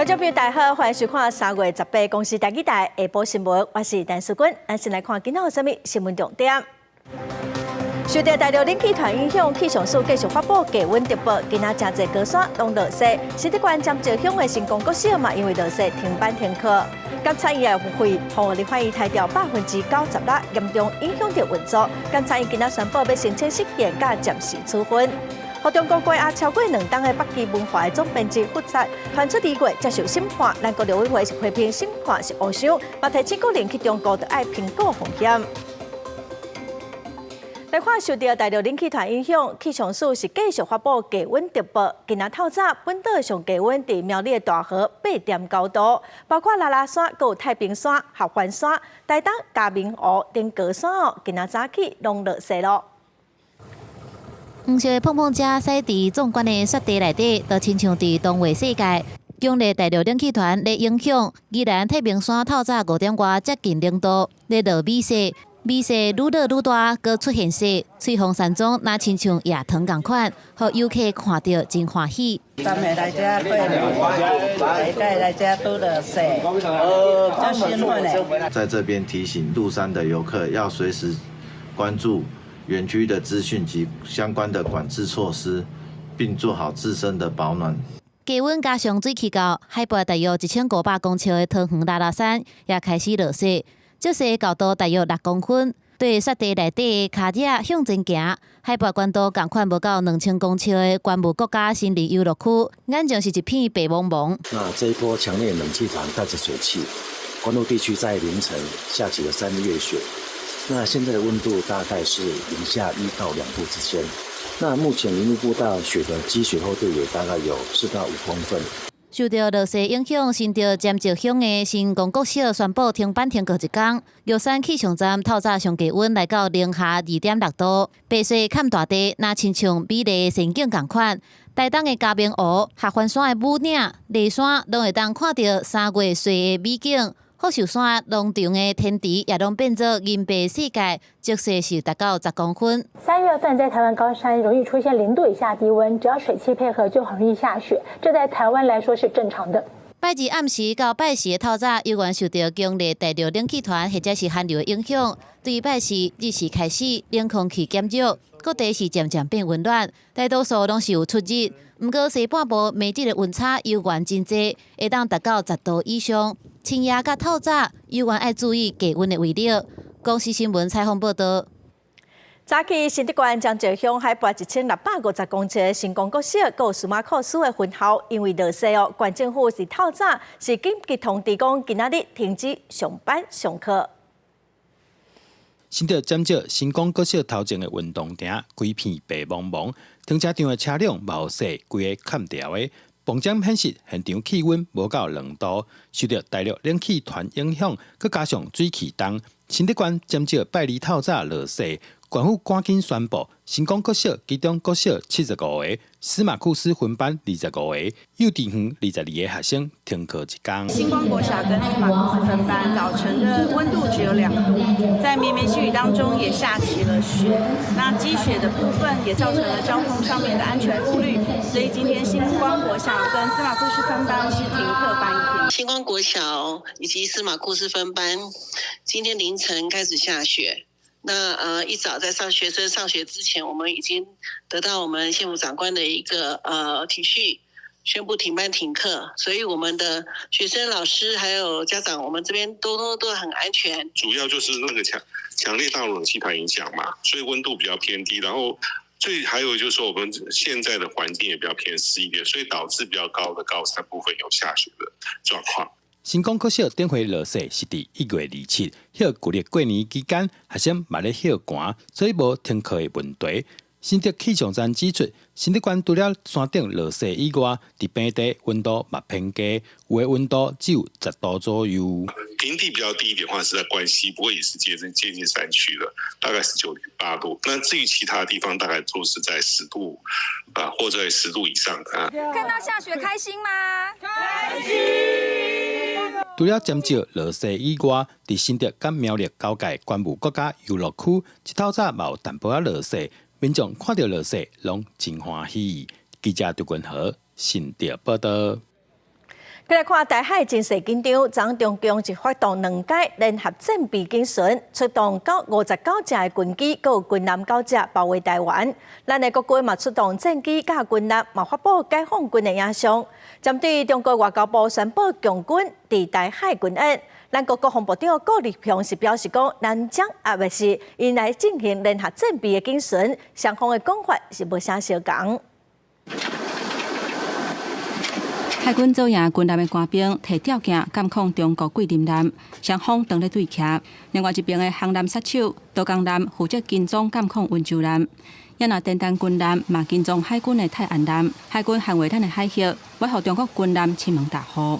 觀眾朋友大家好，歡迎收看3月18公視台語台下晡新聞，我是陳淑君。咱先來看今仔有啥物新聞重點。受著大陸冷氣團影響，氣象署繼續發布低溫特報。今仔誠濟高山攏落雪，新竹縣尖石鄉的新光國小嘛，因為落雪停班停課。監察院的會予立法院裁掉96%，嚴重影響著運作。監察院今仔宣布欲申請釋憲佮暫時處分。予中國關押超過2冬的北極文化的總編輯弗薩傳出2月接受審判，咱國陸委會是批評審判是烏相，嘛提醒國人去中國著愛評估風險。來看受著大陸冷氣團影響，氣象署是繼續發布低溫特報。今仔透早，本島上低溫佇苗栗的大河8.9度，包括拉拉山、閣有太平山、合歡山、台東嘉明湖等高山哦，今仔早起攏落雪囉。黃色的碰碰車駛佇壯觀的雪地內底，就親像佇動畫世界。強烈大陸冷氣團咧影響，宜蘭太平山透早5點外接近0度，咧落雨雪，雨雪愈落愈大，閣出現雪，翠峰山莊若親像野糖仝款，予遊客看著真歡喜。逐暝來遮過年，下來遮拄落雪，足興奮的。在這邊提醒入山的遊客要隨時關注園區的資訊及相關的管制措施，並做好自身的保暖。低溫加上水氣到海拔大約1500公尺的桃園拉拉山也開始落雪，積雪厚度大約6公分。對雪地內底的跤車向前行，海拔懸度仝款無到2000公尺的觀霧國家森林遊樂區，眼前是一片白茫茫。那這一波強烈冷氣團帶着水汽，關渡地區在凌晨下起了3月雪。那現在的溫度大概是零下1到2度之間。那目前林路步道雪的積雪厚度也大概有4到5公分。受著落雪影響，新竹尖石鄉的新光國小宣布停班停課一工。玉山氣象站透早上低溫來到零下2.6度，白雪蓋大地，若親像美麗的仙境仝款。台東的嘉明湖、合歡山的武嶺、梨山，攏會當看著3月雪的美景。福壽山農場的天池也攏變做銀白世界，積雪是達到10公分。3月份在台灣高山容易出現0度以下低溫，只要水汽配合就很容易下雪，這在台灣來說是正常的。拜二暗時到拜四的透早，猶原受著強烈大陸冷氣團或者是寒流的影響，對拜四日時開始冷空氣減弱，各地是漸漸變溫暖，大多數攏是有出日。毋過西半部暝日的溫差猶原真濟，會當達到10度以上。深夜佮透早，猶原愛注意低溫的威力。公視新聞採訪報導。早起新竹縣尖石鄉海拔1650公尺的新光國小，閣有司馬庫斯的分校，因為落雪哦，縣政府是透早是緊急通知講，今仔日停止上班上課。新竹尖石新光國小頭前的運動場，規片白茫茫，停車場的車輛嘛予雪規个崁牢的。磅針顯示現場氣溫無到2度，受著大陸冷氣團影響，閣加上水氣凍，新竹縣尖石拜二透早落雪，縣府趕緊宣布，新光國小、基中國小75個，司馬庫斯分班25個，幼稚園22個學生停課一工。新光國小跟司馬庫斯分班早晨的溫度只有2度，在綿綿細雨當中也下起了雪，那積雪的部分也造成了交通上面的安全顧慮，所以今天新光國小跟司馬庫斯分班是停課半一天。新光國小以及司馬庫斯分班今天凌晨開始下雪。那一早在上學生上學之前，我們已經得到我們縣府長官的一個體恤，宣布停班停課，所以我們的學生、老師還有家長，我們這邊都很安全。主要就是那個強烈大陸冷氣團影響嘛，所以溫度比較偏低，然後最還有就是說我們現在的環境也比較偏濕一點，所以導致比較高的高山部分有下雪的狀況。新光國小頂回落雪是佇1月27，彼舊曆過年期間，學生嘛咧歇寒，所以無停課的問題。新竹氣象站指出，新竹縣除了山頂落雪以外，佇平地溫度嘛偏低，有的溫度只有10度左右。平地比較低一點的話，是在關西，不過也是接近山區了，大概是9.8度。那至於其他地方，大概都是在十度啊，或者十度以上啊。看到下雪開心嗎？開心。除了尖石落雪以外，佇新竹佮苗栗交界觀霧國家遊樂區，這透早嘛有淡薄仔落雪，民眾看著落雪攏真歡喜。記者張君和新竹報導。來看台海情勢緊張，昨中共就發動兩屆聯合戰備警巡，出動59隻的軍機，閣有軍艦九隻包圍台灣。咱的國軍嘛出動戰機佮軍艦，嘛發布解放軍的影像。針對中國外交部宣布共軍佇台海軍演，咱國國防部長顧立雄是表示講，南將抑未是𪜶來進行聯合戰備的警巡，雙方的講法是無啥相仝。海軍組營軍艦的官兵提吊鏡監控中國桂林艦，雙方當咧對徛。另外一邊的航艦殺手桃江艦負責跟蹤監控溫州艦，也若電單軍艦嘛跟蹤海軍的泰安艦，海軍捍衛咱的海域，欲予中國軍艦侵門踏戶。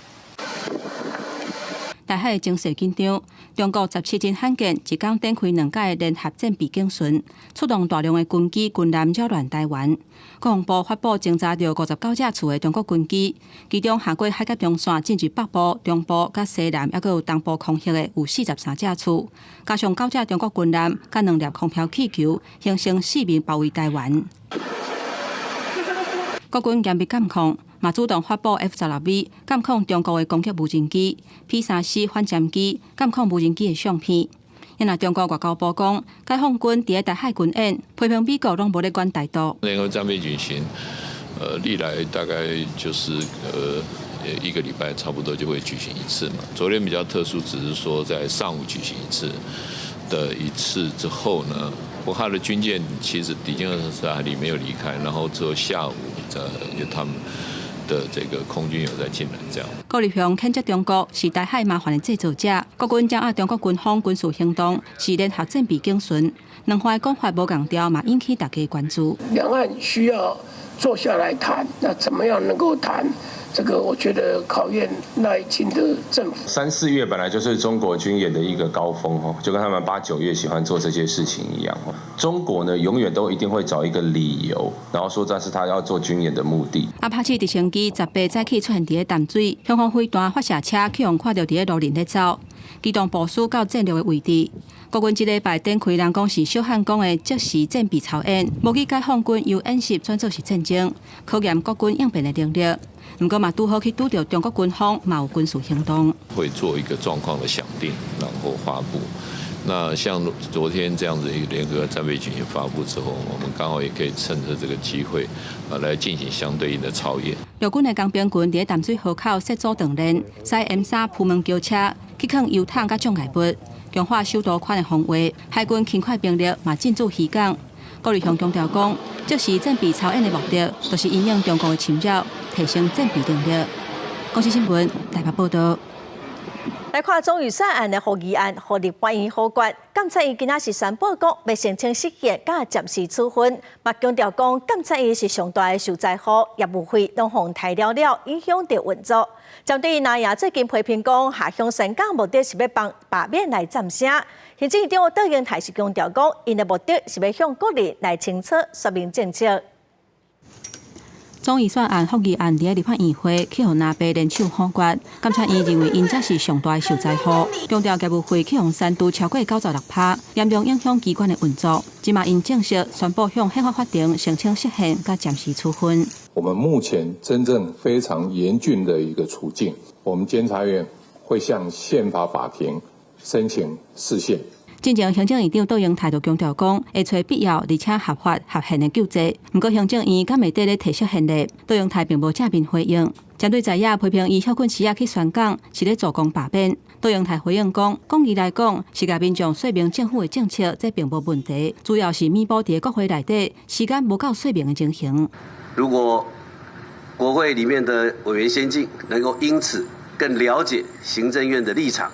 台海情勢緊張，中國17日罕見一工展開兩屆聯合戰備警巡，出動大量的軍機、軍艦擾亂台灣。國防部發布偵查著59架次的中國軍機，其中橫過海峽中線進入北部、中部佮西南，抑閣有東部空域的有43架次，加上九架中國軍艦佮兩粒空飄氣球，形成四面包圍台灣。國軍嚴密監控。嘛主動發布 F-16V 監控中國的攻擊無人機、P-3C 反潛機監控無人機的相片。若中國外交部講，解放軍佇咧台海軍演，批評美國攏無咧管台獨。聯合戰備警巡，歷來大概就是一個禮拜差不多就會舉行一次嘛。昨天比較特殊，只是說在上午舉行一次的一次之後呢，不過他的軍艦其實已經24海里沒有離開，然後之後下午有他們的這個空軍有在進來，這樣。顧立雄譴責中國是台海麻煩的製造者，國軍掌握中國軍方軍事行動是聯合戰備警巡，兩方的講法無仝調，嘛引起大家關注。兩岸需要坐下來談，那怎麼樣能夠談？這個我覺得考驗賴清德政府。三四月本來就是中國軍演的一個高峰哦，就跟他們八九月喜歡做這些事情一樣。中國呢，永遠都一定會找一個理由，然後說這是他要做軍演的目的。阿帕奇直升機18早起出現佇咧淡水，向方飛彈發射車去予看著佇咧路面咧走，機動部署到戰略的位置。國軍這禮拜展開人講是小漢光的即時戰備操演，模擬解放軍由演習轉做是戰爭，考驗國軍應變的能力。毋過嘛，拄好去拄著中國軍方嘛有軍事行動，會做一個狀況的想定，然後發布。那像昨天這樣子一個聯合戰備警巡發布之後，我們剛好也可以趁着這個機會啊，來進行相對應的操演。陸軍的工兵群佇淡水河口設組鍛鍊，駛 M3鋪門轎車去囥油桶佮障礙物，強化首都圈的防衛。海軍輕快兵力嘛進駐漁港。顧立雄強調講，這是戰備操演的目的，就是因應中國的侵擾，提升戰備能力。公視新聞台北報導。來看總預算案的予議案，予立法院否決。監察院今仔是宣布講，欲申請釋憲佮暫時處分，嘛強調講監察院是上大的受災戶，業務費攏予刣了了，影響著運作。針對藍營最近批評講，下鄉宣講目的是欲幫罷免來佔聲。行政院長卓榮泰是強調講，𪜶的目的是欲向國人來清楚說明政策。總預算案覆議案佇咧立法院會去予藍白聯手否決，監察院認為𪜶才是上大的受災戶，強調業務費去予刪除超過96%，嚴重影響機關的運作。這馬𪜶正式宣布向憲法法庭申請釋憲佮暫時處分。我們目前真正非常嚴峻的一個處境，我們監察院會向憲法法庭申請釋憲。進前行政院長卓榮泰就強調講，會揣必要而且合法合憲的救濟。毋過行政院敢會佇咧提釋憲例，卓榮泰並無正面回應。針對在野批評伊歇睏時仔去宣講是咧助攻罷免，卓榮泰回應講，廣義來講是共民眾說明政府的政策，這並無問題。主要是彌補佇國會內底時間無夠說明的情形。如果國會裡面的委員先進能夠因此更了解行政院的立場，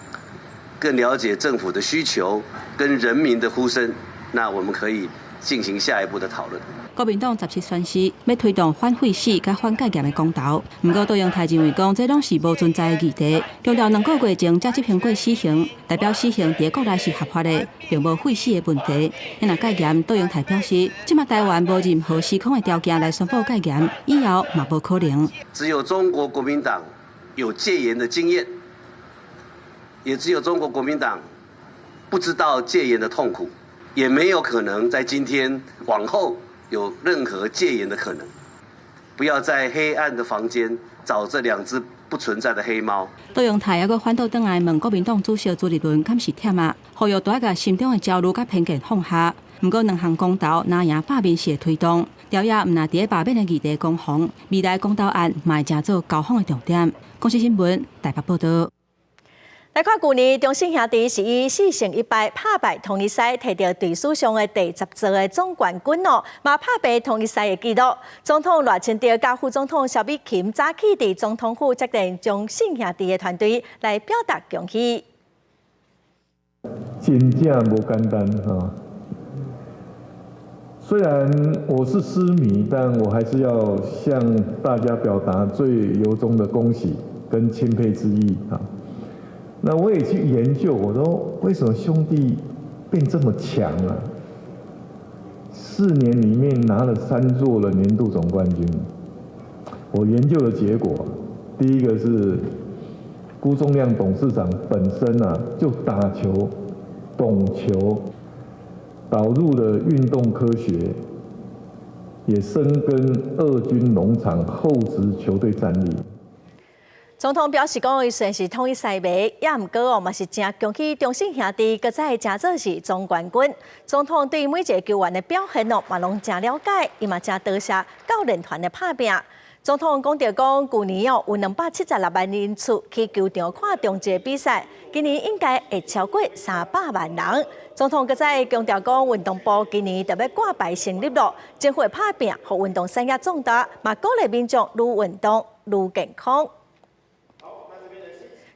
更了解政府的需求跟人民的呼聲，那我們可以進行下一步的討論。國民黨17宣示欲推動反廢死佮反戒嚴的公投，毋過卓榮泰認為講這攏是無存在的議題，強調兩個月前才執行過死刑，代表死刑佇國內是合法的，並無廢死的問題。若戒嚴，卓榮泰表示，這馬台灣無任何時空的條件來宣布戒嚴，以後嘛無可能。只有中國國民黨有戒嚴的經驗。也只有中國國民黨不知道戒嚴的痛苦，也沒有可能在今天往後有任何戒嚴的可能。不要在黑暗的房間找這兩隻不存在的黑貓。卓榮泰猶閣反倒轉來問國民黨主席朱立倫，敢是忝啊？呼籲著愛共心中的焦慮佮偏見放下。毋過兩項公投若贏罷免式的推動，朝野毋但佇咧罷免的議題攻防，未來公投案嘛會成做交鋒的重點。公視新聞台北報導。來看舊年中信兄弟是以4勝1敗拍敗統一獅，提著隊史上的第10座的總冠軍哦，嘛拍平統一獅的紀錄。總統賴清德佮副總統蕭美琴早起佇總統府接見中信兄弟的團隊，來表達恭喜。真正無簡單哈。雖然我是獅迷，但我還是要向大家表達最由衷的恭喜跟欽佩之意啊。那我也去研究，我說為什麼兄弟變這麼強啊？4年裡面拿了3座的年度總冠軍。我研究的結果，第一個是辜仲諒董事長本身啊就打球、懂球，導入了運動科學，也深耕二軍農場厚植球隊戰力。總統表示講，伊雖然是統一獅迷，也毋過哦，嘛是誠恭喜中信兄弟，閣再成做是總冠軍。總統對每一個球員的表現哦，嘛攏誠了解，伊嘛誠多謝教練團的拍拚。總統講著講，舊年哦有276萬人次去球場看中職比賽，今年應該會超過300萬人。總統閣再強調講，運動部今年特欲掛牌成立咯，政府會拍拚，予運動產業壯大，嘛鼓勵民眾愈運動愈健康。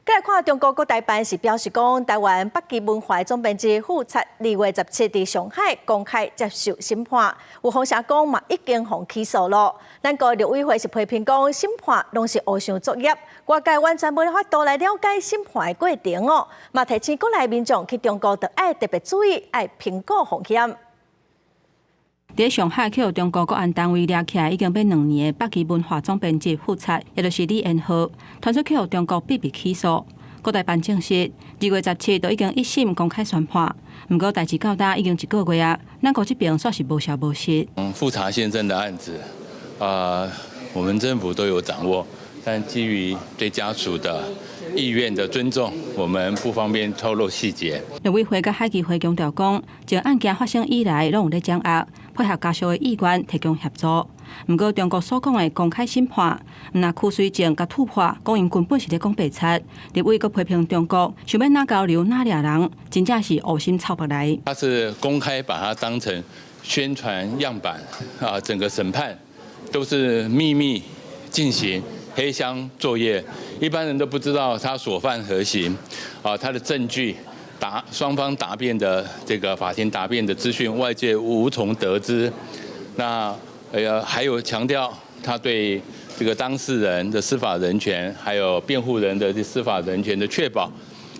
再來看中國國台辦是表示講，台灣北極文化總編輯傅察2月17佇上海公開接受審判，有風聲講嘛已經予起訴咯。咱國陸委會是批評講，審判攏是烏想作業，外界完全無法度來了解審判的過程哦。嘛提醒國內民眾去中國著愛特別注意，愛評估風險。佇上海去予中國國安單位掠起來，已經欲2年的北極文化總編輯傅察，也就是李延賀，傳出去予中國秘密起訴。國台辦證實，2月17就已經一審公開宣判。毋過代誌到今已經一個月啊，咱國這邊煞是無消無息。富察先生的案子，啊，我們政府都有掌握，但基於對家屬的意願的尊重，我們不方便透露細節。陸委會佮海基會強調講，自案件發生以來，攏有咧掌握，配合家屬的意願提供協助。毋過中國所講的公開審判，毋但曲水證共突破，講𪜶根本是咧講白賊。立委閣批評中國，想欲哪交流哪掠人，真正是烏心臭腹內。他是公開把它當成宣傳樣板啊，整個審判都是秘密進行。黑箱作業，一般人都不知道他所犯何刑，啊，他的證據答雙方答辯的這個法庭答辯的資訊，外界無從得知。那還有強調他對這個當事人的司法人權，還有辯護人的司法人權的確保，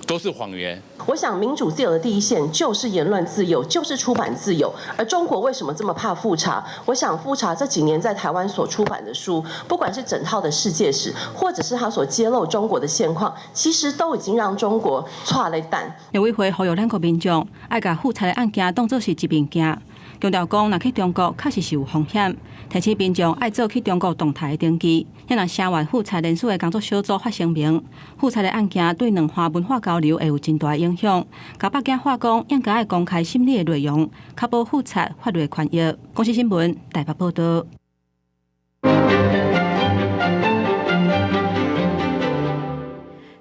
都是謊言。我想民主自由的第一線就是言論自由，就是出版自由。而中國為什麼這麼怕富察？我想富察這幾年在台灣所出版的書，不管是整套的世界史，或者是他所揭露中國的現況，其實都已經讓中國挫咧等。陸委會呼籲咱國民眾愛共富察的案件當作是一面鏡，強調講，若去中國確實是有風險，提醒民眾愛做去中國動態的登記。遐若聲援富察連署的工作小組發聲明，富察的案件對兩岸文化交流會有真大影響。共北京話講，應該愛公開審理的內容，確保富察法律權益。公視新聞台北報導。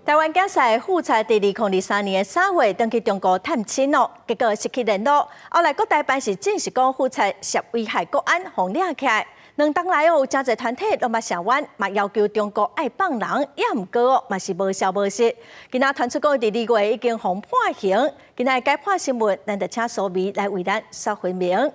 台灣競賽富察佇2023年3月轉去中國探親哦，結果失去聯絡。後來國台辦是證實講富察涉危害國安，予掠起來。兩冬來哦，有誠濟團體攏嘛聲援，嘛要求中國愛放人，也毋過哦，嘛是無消無息。今仔傳出講佇2月已經予判刑。今仔解判新聞，咱就請蘇眉來為咱說分明。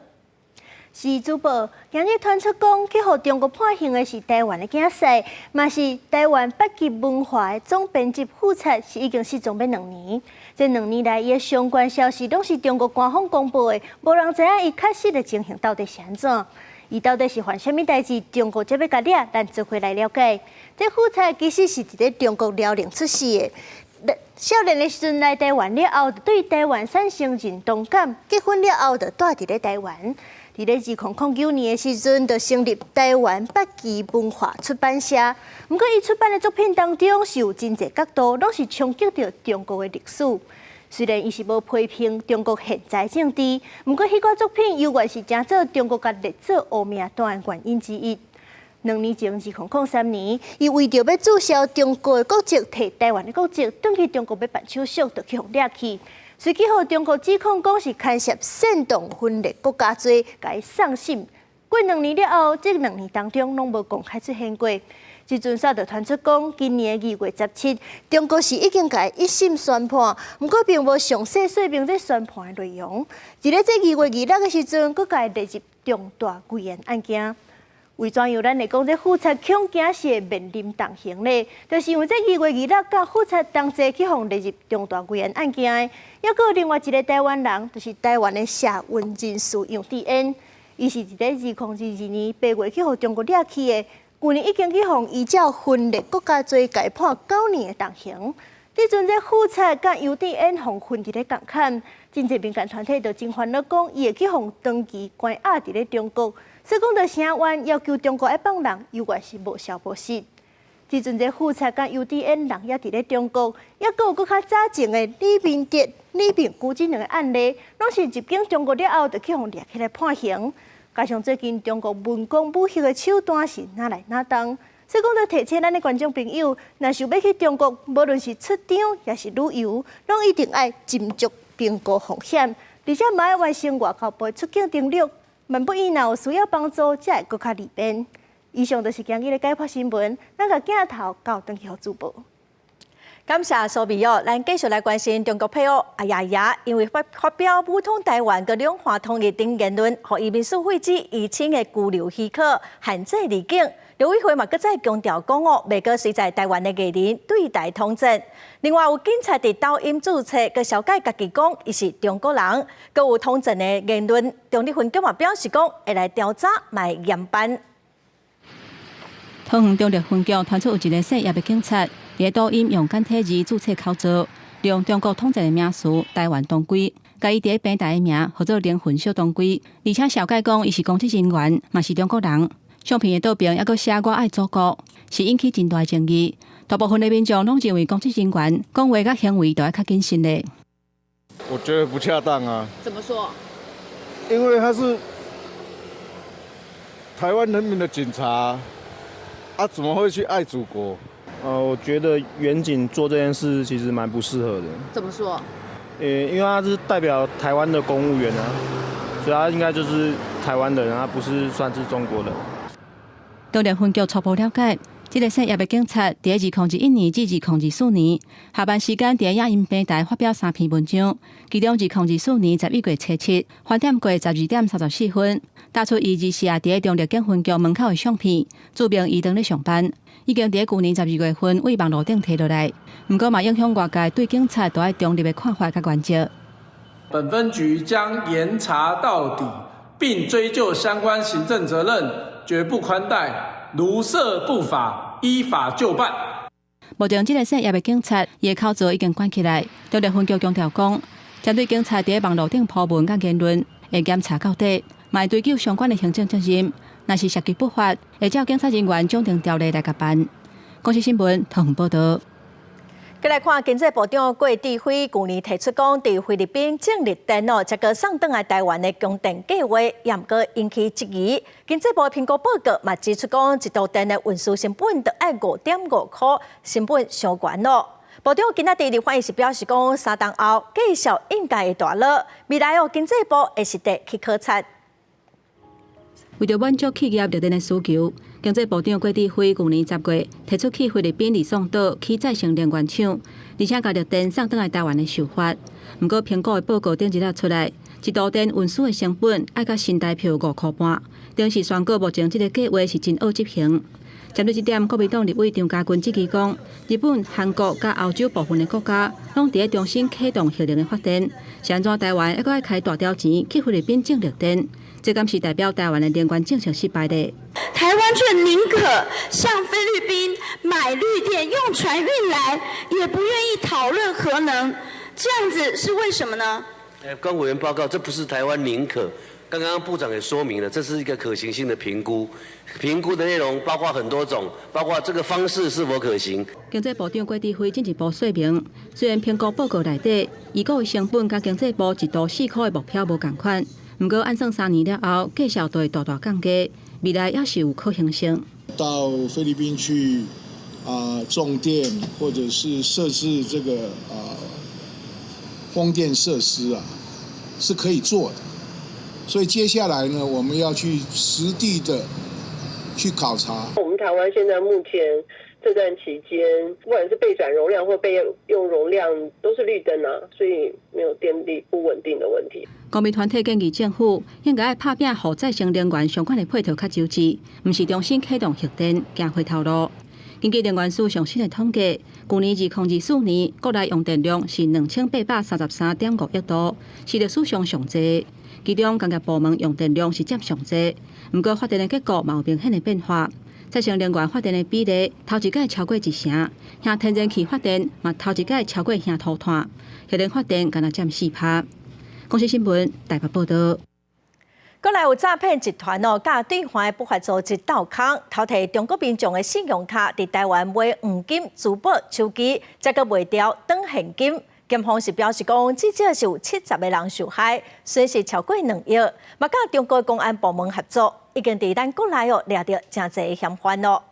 是主播，今日傳出講去予中國判刑的是台灣的競賽，嘛是台灣北極文化的總編輯傅察，是已經失蹤欲2年。這2年來，伊的相關消息攏是中國官方公布的，無人知影伊確實的情形到底是按怎。伊到底是犯啥物代誌？中國才欲共掠？咱做伙來了解。這傅察其實是佇咧中國遼寧出世的。少年的時陣來台灣了後，對台灣產生認同感。結婚了後，就蹛佇咧台灣。佇咧2009年的時陣，就成立台灣八旗文化出版社。毋過，伊出版的作品當中是有真濟角度，攏是衝擊著中國的歷史。雖然伊是無批評中國現在政治，毋過彼寡作品猶原是成做中國共列做烏名單的原因之一。2年前，2003年，伊為著欲註銷中國的國籍，提台灣的國籍，轉去中國欲辦手續，就去予掠去。隨去予中國指控講是牽涉煽動分裂國家罪，共伊送審。過兩年了後，這兩年當中攏無公開出現過。這陣煞就傳出講，今年2月17，中國是已經共伊一審宣判，毋過並無詳細說明這宣判的內容。佇咧這2月26的時陣，閣共伊列入重大危言案件。為怎樣咱會講這傅察恐驚是會面臨重刑呢？就是因為這2月26佮傅察同齊去予列入重大危言案件的，猶閣有另外一个台灣人，就是台灣的社運人士楊智恩，伊是佇咧2022年8月去予中國掠去的。舊年已經去予依照分裂國家罪共判9年的重刑。這陣這傅察佮楊智恩予困佇咧仝坎，真濟民間團體就真煩惱，講伊會去予長期關押佇咧中國。所以講，就聲援要求中國愛放人，猶原是無消無息。這陣這傅察佮楊智恩人猶佇咧中國，猶閣有閣較早前的李明哲、李明谷這兩个案例，攏是入境中國了後，就去予掠起來判刑。加上最近中國文攻武嚇的手段是愈來愈重，所以講，就提醒咱的觀眾朋友，若想欲去中國，無論是出張抑是旅遊，攏一定愛斟酌評估風險，而且嘛愛完成外交部出境登錄。萬不伊若有需要幫助，才會閣較利便。以上就是今日的解剖新聞，咱共鏡頭交轉去予主播。感謝蘇美哦，咱繼續來關心中國配偶阿爺爺，因為發發表武統台灣佮兩岸統一等言論，予移民署廢止移請的居留許可，限制離境。陸委會嘛，閣再強調講哦，袂閣隨在台灣的藝人對台統戰。另外有警察佇抖音註冊，閣紹介家己講，伊是中國人，閣有統戰的言論。中壢分局嘛表示講，會來調查，嘛會嚴辦。桃園中壢分局傳出有一个姓葉的警察，佇抖音用簡體字註冊口座，利用中國統戰的名詞“台灣當歸”，共伊佇咧平台的名號做靈魂小當歸，而且紹介講伊是公職人員，嘛是中國人。相片的倒邊猶閣寫我愛祖國，是引起真大爭議。大部分的民眾攏認為公職人員講話佮行為都愛較謹慎咧。我覺得不恰當啊。怎麼說？因為他是台灣人民的警察，啊，怎麼會去愛祖國？我覺得員警做這件事其實蠻不適合的。怎麼說？因為他是代表台灣的公務員啊，所以他應該就是台灣的人，他不是算是中國人。中壢分局初步了解，這个姓葉的警察，佇2021年至2024年下班時間，佇影音平台發表三篇文章，其中2024年11月初7，翻點過12點34分，打出伊日時佇咧中壢警分局門口的相片，註明伊當咧上班，已經佇咧舊年12月份對網路頂提落來，毋過嘛影響外界對警察都愛中立的看法佮原則。本分局將嚴查到底，並追究相關行政責任，絕不寬待。如涉不法，依法就辦。目前，這个姓葉的警察，伊的口座已經關起來。中壢分局強調講，針對警察佇咧網路頂鋪文佮言論，會嚴查到底，嘛會追究相關的行政責任。若是涉及不法，會照警察人員獎懲條例來共辦。公視新聞，桃園報導。閣來看經濟部長郭智輝舊年提出講，佇菲律賓種綠電哦，才閣送轉來台灣的供電計劃，也毋過引起質疑。經濟部評估報告嘛指出講，一度電的運輸成本著愛5.5箍，成本傷懸咯。部長今仔佇立法院是表示講，3冬後繼續應該會大落，未來哦經濟部會實地去考察。為著滿足企業綠電的需求，經濟部長郭智輝舊年10月提出去菲律賓呂宋島起再生能源廠，而且共綠電送轉來台灣的想法。毋過評估的報告頂一日出來，一度電運輸的成本愛較新台票5箍半，等於是宣告目前這个計畫是真惡執行。針對這點，國民黨立委張嘉軍質疑講，日本、韓國佮歐洲部分的國家攏佇咧重新啟動核能的發電，是按怎台灣猶閣愛開大條錢去菲律賓種綠電？這敢是代表台灣的能源政策失敗咧？台灣卻寧可向菲律賓買綠電，用船運來，也不願意討論核能，這樣子是為什麼呢？跟委員報告，這不是台灣寧可剛剛部長也說明了，這是一個可行性的評估，評估的內容包括很多種，包括這個方式是否可行。經濟部長郭台輝進一步說明，雖然評估報告內底，預估的成本佮經濟部1度4箍的目標無仝款，毋過按算3年了後，價數就會大大降低，未來猶是有可行性。到菲律賓去種電，或者是設置這個風電設施啊，是可以做的。所以接下來呢，我們要去實地的去考察。我們台灣現在目前這段期間，不管是備轉容量或備用容量，都是綠燈啊，所以沒有電力不穩定的問題。公民團體建議政府應該愛拍拚，予再生能源相關的配套較周至，毋是重新啟動核電，行回頭路。根據能源署上新的統計，舊年2024年國內用電量是2833.5億度，是歷史上上濟。其中工業部門用電量是佔上濟，毋過發電的結構嘛有明顯的變化。再生能源發電的比例頭一擺超過一成，用天然氣發電嘛頭一擺超過用塗炭，核能發電干焦佔4%。公視新聞台北報導。閣來有詐騙集團哦，佮對岸的不法組織鬥空，偷提中國民眾的信用卡，佇台灣買黃金、珠寶、手機，再閣賣掉轉現金。檢方是表示講，至少是有70個人受害，損失超過2億。嘛，佮中國公安部門合作，已經佇咱國內哦掠著誠濟嫌犯咯。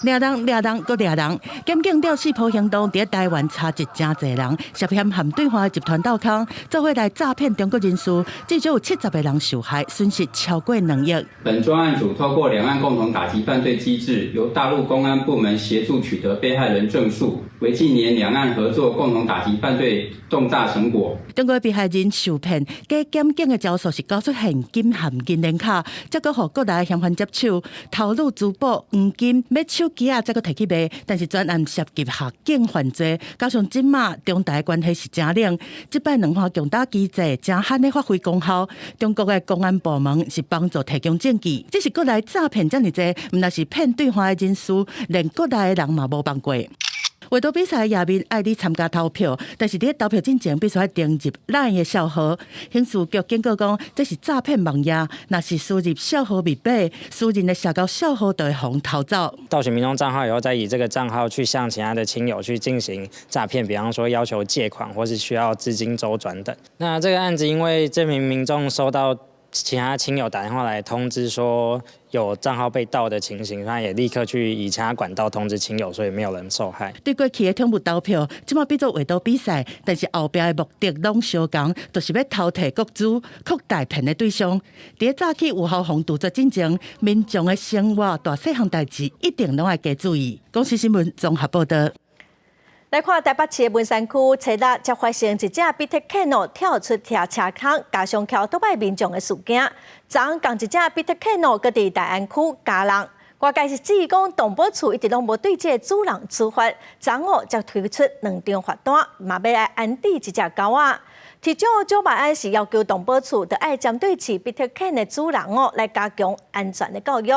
掠人掠人閣掠人，檢警吊四波行動，佇台灣查緝誠濟人，涉嫌和對岸集團鬥空，做伙來詐騙中國人士，至少有70個人受害，損失超過2億。本專案組透過兩岸共同打擊犯罪機制，由大陸公安部門協助取得被害人證述，為近年兩岸合作共同打擊犯罪重大成果。中國被害人受騙，假檢警的招數是交出現金和銀聯卡，才閣予國內嫌犯接手，偷擄珠寶、黃金、買手機仔，才閣提去賣。但是專案涉及黑警犯罪，加上這馬中台關係是誠冷，這擺兩岸共打機制誠罕咧發揮功效。中國的公安部門是幫助提供證據，只是國內詐騙遮爾濟，毋但是騙對岸的人士，連國內的人嘛無放過。畫圖比賽頁面愛你參加投票，但是佇投票進前必須愛登入 LINE 的帳號。刑事局警告講，這是詐騙網頁，若是輸入帳號密碼，私人的社交帳號就會予人偷走。盜取民眾帳號以後，再以這個帳號去向其他的親友去進行詐騙，比方說要求借款或是需要資金週轉等。那這個案子因為這名民眾收到其他親友打電話來通知說有帳號被盜的情形，他也立刻去以其他管道通知親友，所以沒有人受害。對過去的寵物投票，這馬變做畫圖比賽，但是後壁的目的攏相仝，就是欲偷提國資、擴大騙的對象。佇早起有效防杜絕進前，民眾的生活大細項代誌一定攏愛加注意。公視新聞綜合報導。來看台北市的文山區，初六才發生一隻比特犬哦跳出車車窗，加傷蹺倒擺民眾的事件。昨昏仝一隻比特犬哦，閣佇大安區咬人。外界是指講動保處一直攏無對這个主人處罰，昨昏哦才推出兩張罰單，嘛欲來安置這隻狗仔。市長蔣萬安是要求動保處，著愛針對飼比特犬的主人哦，來加強安全的教育。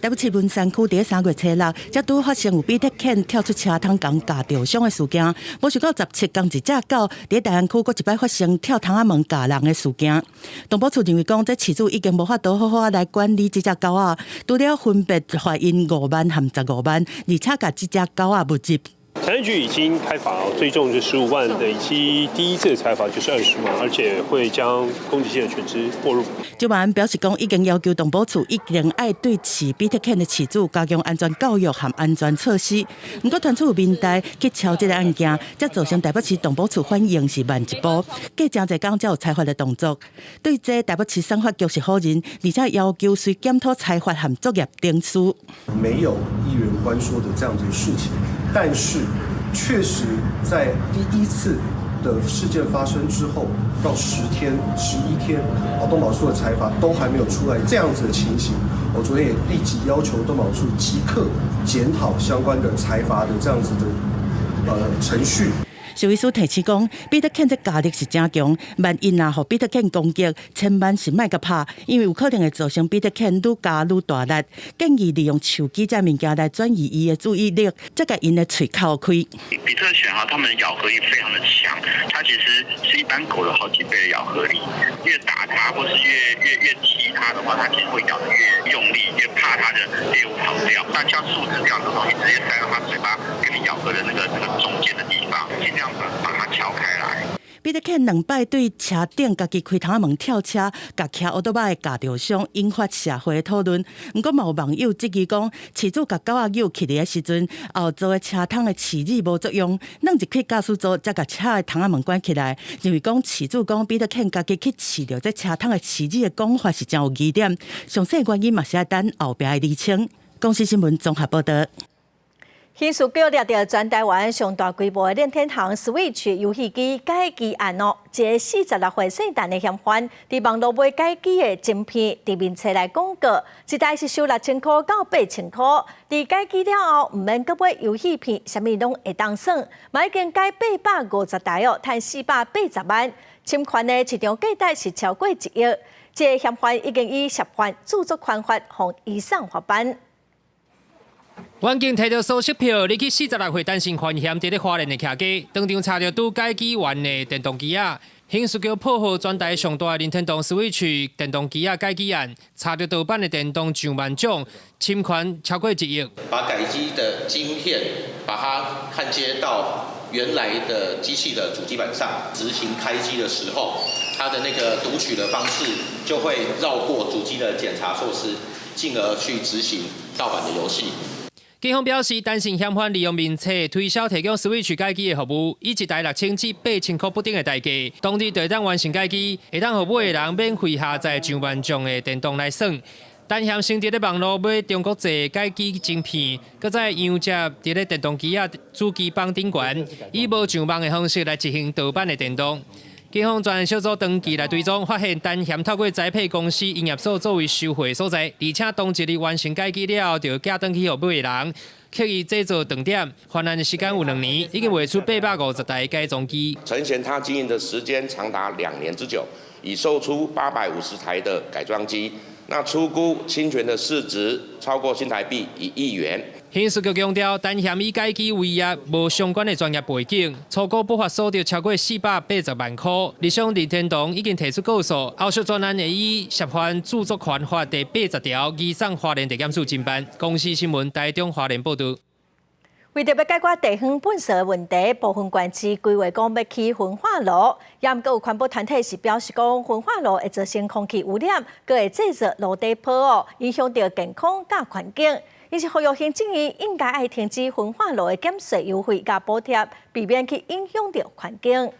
台北市文山區佇3月初6，才拄發生有比特犬跳出車窗共咬著傷的事件。無想到17仝一隻狗佇大安區，閣一擺發生跳窗仔門咬人的事件。動保處認為講，這飼主已經無法度好好來管理這隻狗仔，除了分別罰𪜶5萬和15萬，而且共這隻狗仔物入。財政局已經開罰，最重是15萬的，以及第一次的裁罰就是20萬，而且會將攻擊性的犬隻沒入。蔣萬安表示講，已經要求動保處一定愛對飼比特犬的飼主加強安全教育和安全措施。毋過傳出有民代去抄這个案件，才造成台北市動保處反應是慢一步，過誠濟工才有裁罰的動作。對這台北市產發局是否認，而且要求隨檢討裁罰和作業程序。沒有議員關說的這樣子的事情，但是確實在第一次的事件發生之後，到10天、11天，啊，動保處的裁罰都還沒有出來，這樣子的情形，我昨天也立即要求動保處即刻檢討相關的裁罰的這樣子的程序。獸醫師提醒講，比特犬這咬力是誠強，萬一若予比特犬攻擊，千萬是莫共拍，因為有可能會造成比特犬愈咬愈大力。建議利用手機這物件來轉移伊的注意力，才共𪜶的喙口開。比特犬哈，它們咬合力非常的強，它其實是一般狗的好幾倍的咬合力。越打它或是越踢它的話，它其實會咬得越用力，越怕它的獵物跑掉。那像樹枝這樣的東西，直接塞到它嘴巴跟你咬合的那個中間的地方，盡量把它撬開來。比特犬兩擺對車頂家己開窗仔門跳車，共騎烏多仔的咬著傷，引發社會討論。毋過嘛有網友質疑講，飼主共狗仔遛起來的時陣，後座的車窗的飼子無作用，轉入去駕駛座才共車的窗仔門關起來。認為講飼主講比特犬家己去飼著這車窗的飼子的講法是誠有疑點，詳細原因嘛是愛等後壁的釐清。公視新聞綜合報導。刑事局掠著全台灣上大規模的任天堂 Switch 遊戲機改機案哦，一个46歲姓陳的嫌犯，佇網路賣改機的晶片，佇面冊來廣告，一台是收6000箍到8000箍。佇改機了後，毋免閣買遊戲片，啥物攏會當耍，嘛已經改850台哦，趁480萬。侵權的市場價值是超過1億。這个嫌犯已經以涉犯著作權法，予移送法辦。遠警提著搜索票，入去46歲陳姓犯嫌佇咧花蓮的徛家，當場查著拄改機完的電動機仔。刑事局破獲全台上大的任天堂 Switch 電動機仔改機案，查著盜版的電動上萬種，侵權超過1億。把改機的晶片，把它焊接到原來的機器的主機板上，執行開機的時候，它的那個讀取的方式就會繞過主機的檢查措施，進而去執行盜版的遊戲。警方表示，陳姓嫌犯利用面冊推銷提供 Switch 改機的服務，以一台6000至8000箍不等的代價，當日就會當完成改機，會當予買的人免費下載上萬種的電動來耍。陳嫌先佇咧網路買中國製改機晶片，閣再佯接佇咧電動機仔主機板頂懸，以無上網的方式來執行盜版的電動。警方專案小組長期來追蹤，發現陳嫌透過栽培公司營業所作為收貨所在，而且當日完成改機了後，就寄轉去予買的人，刻意製造斷點，犯案的時間有2年，已經賣出850台改裝機。陳賢他經營的時間長達2年之久，已售出850台的改裝機，那初估侵權的市值超過新台幣1億元。刑事局強調，陳嫌以改機為業，無相關的專業背景，初估不法所得超過480萬箍。日商任天堂已經提出告訴，後續專案會以涉犯著作權法第80條，移送花蓮地檢署偵辦。公視新聞台中花蓮報導。為著欲解決地方糞埽的問題，部分縣市規劃講欲起焚化爐，也毋過有環保團體是表示講，焚化爐會造成空氣污染，閣會製造蘆底泡哦，影響著健康佮環境。𪜶是呼籲行政院應該愛停止焚化爐的減稅優惠佮補貼，避免去影響著環境。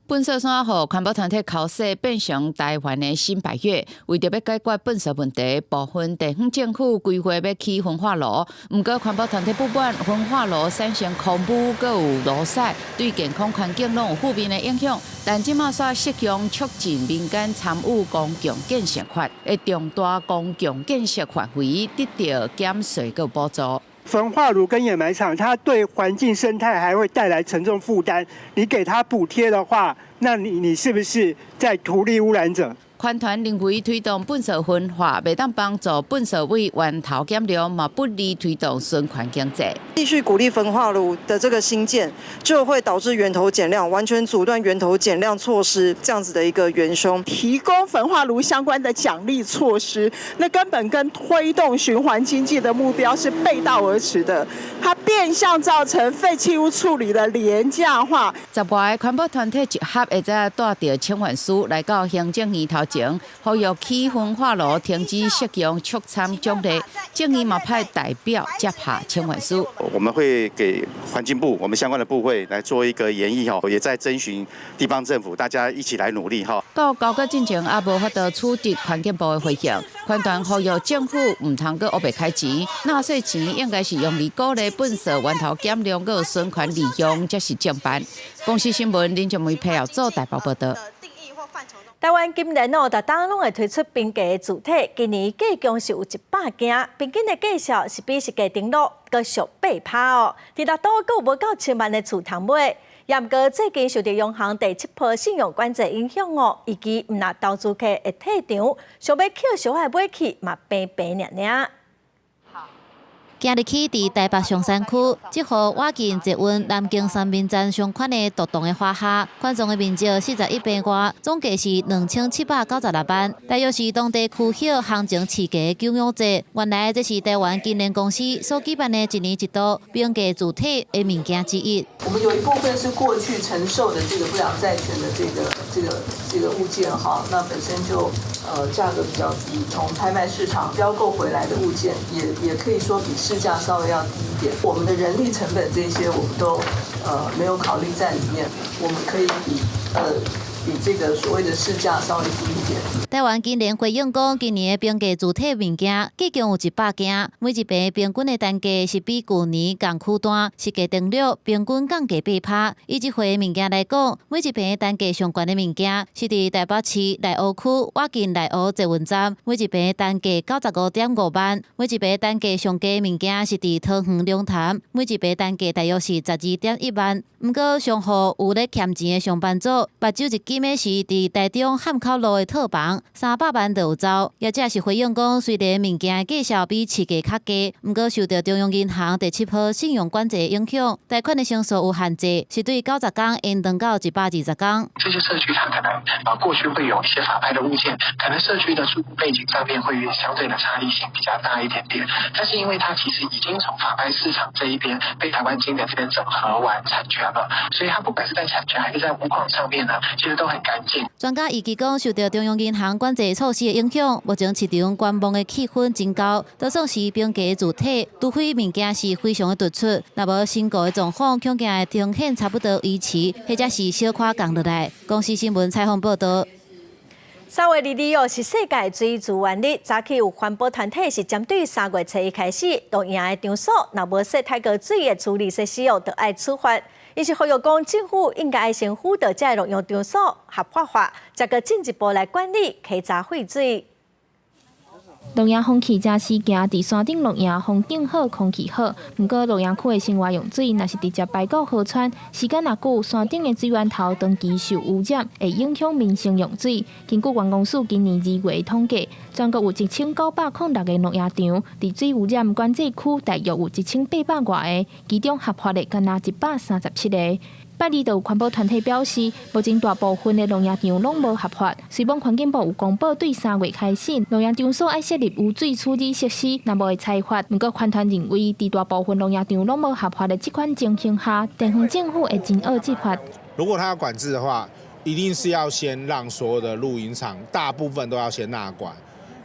糞埽煞予環保團體剾洗變成台灣的新白月，為著欲解決糞埽問題，部分地方政府規劃欲起焚化爐。毋過環保團體不滿焚化爐產生空污，閣有爐屎，對健康環境攏有負面的影響。但這馬煞適用促進民間參與公共建設法，的重大公共建設範圍得著減稅閣補助。焚化爐跟掩埋場，它對環境生態還會帶來沉重負擔。你給它補貼的話，那你是不是在圖利污染者？環團認為推動糞埽焚化，袂當幫助糞埽為源頭減量，嘛不利推動循環經濟。繼續鼓勵焚化爐的這個興建，就會導致源頭減量，完全阻斷源頭減量措施這樣子的一個元兇。提供焚化爐相關的獎勵措施，那根本跟推動循環經濟的目標是背道而馳的。它變相造成廢棄物處理的廉價化。10外个環保團體集合，會再帶著請願書來到行政院頭前，呼籲起焚化爐停止適用促參獎勵。政院嘛派代表接下請願書。我們會給環境部，我們相關的部會來做一個研議吼，也在徵詢地方政府，大家一起來努力哈。到交稿進前猶無法度取得環境部的回應，環團呼籲政府毋通閣烏白開錢，納稅錢應該是用來鼓勵糞埽源頭減量、閣循環利用，才是正辦。公視新聞林靜梅配合做台北報導。台灣今年哦，逐冬攏會推出平價的磁鐵，今年計共是有100件，平均的價數是比實價登錄閣俗8趴哦。佇六都閣有無夠千萬的厝通買，也毋過最近受著央行第七波信用管制影響哦，預期毋但投資客會退場，想欲抾俗仔買去嘛平平爾爾。今日起，佇台北松山區，這號倚近捷運南京三民站相款的獨棟的華廈，款裝的面積41坪外，總價是2796萬，大約是當地區域行情市價9五折。原來這是台灣金聯公司所舉辦的一年一度平價磁鐵的物件之一。我們有一部分是過去承受的這個不良債權的這個物件哈，那本身就價格比較低，從拍賣市場標購回來的物件也可以說比市價稍微要低一點。我們的人力成本這些我們都沒有考慮在裡面，我們可以比這個所謂的市價稍微低一點。台灣金聯回應講，今年的平價磁鐵物件，計共有100件，每一坪平均的單價是比舊年仝區段實價登錄平均降價8趴。以這回物件來講，每一坪單價上懸的物件是佇台北市內湖區倚近內湖捷運站，每一坪單價95.5萬；每一坪單價上低物件是佇桃園龍潭，每一坪單價大約是12.1萬。毋過上予有咧儉錢的上班族，目睭一金的是佇台中漢口路的套房，300萬就有走。業者是回應講，雖然物件的價數比市價較低，毋過受著中央銀行第七波信用管制的影響，貸款的成數有限制，是對90工延長到120工。這些社區它可能啊過去會有一些法拍的物件，可能社區的住戶背景上面會相對的差異性比較大一點點。但是因為它其實已經從法拍市場這一邊被台灣金聯這邊整合完產權了，所以它不管是在產權還是在屋況上面呢，其實都很乾淨。專家預計講，受著中央銀行管制措施的影響，目前市場觀望的氣氛真高，都算是平價磁鐵，除非物件是非常的突出，若無新舊的狀況，恐驚會呈現差不多維持，或者是小可降落來。公視新聞採訪報導。3月22日是世界水資源日，早起有環保團體是針對3月初一開始，露營的場所若無設太過水的處理設施哦，就愛處罰。𪜶是呼籲講，政府應該先輔導這個露營場所合法化，才閣進一步來管理溪閘廢水。露營風氣誠時行，佇山頂露營風景好，空氣好。毋過露營區的生活用水，若是直接排到河川，時間若久，山頂的水源頭長期受污染，會影響民生用水。根據觀光署今年2月統計，全國有1906個露營場，佇水污染管制區大約有1800外個，其中合法的干焦137個。拜二就有環保團體表示，目前大部分的露營場攏無合法。雖罔環境部有公布，對3月開始，露營場所愛設立污水處理設施，若無會裁罰。毋過，環團認為，佇大部分露營場攏無合法的這款情形下，地方政府會真惡執法。如果他要管制的話，一定是要先讓所有的露營場大部分都要先納管，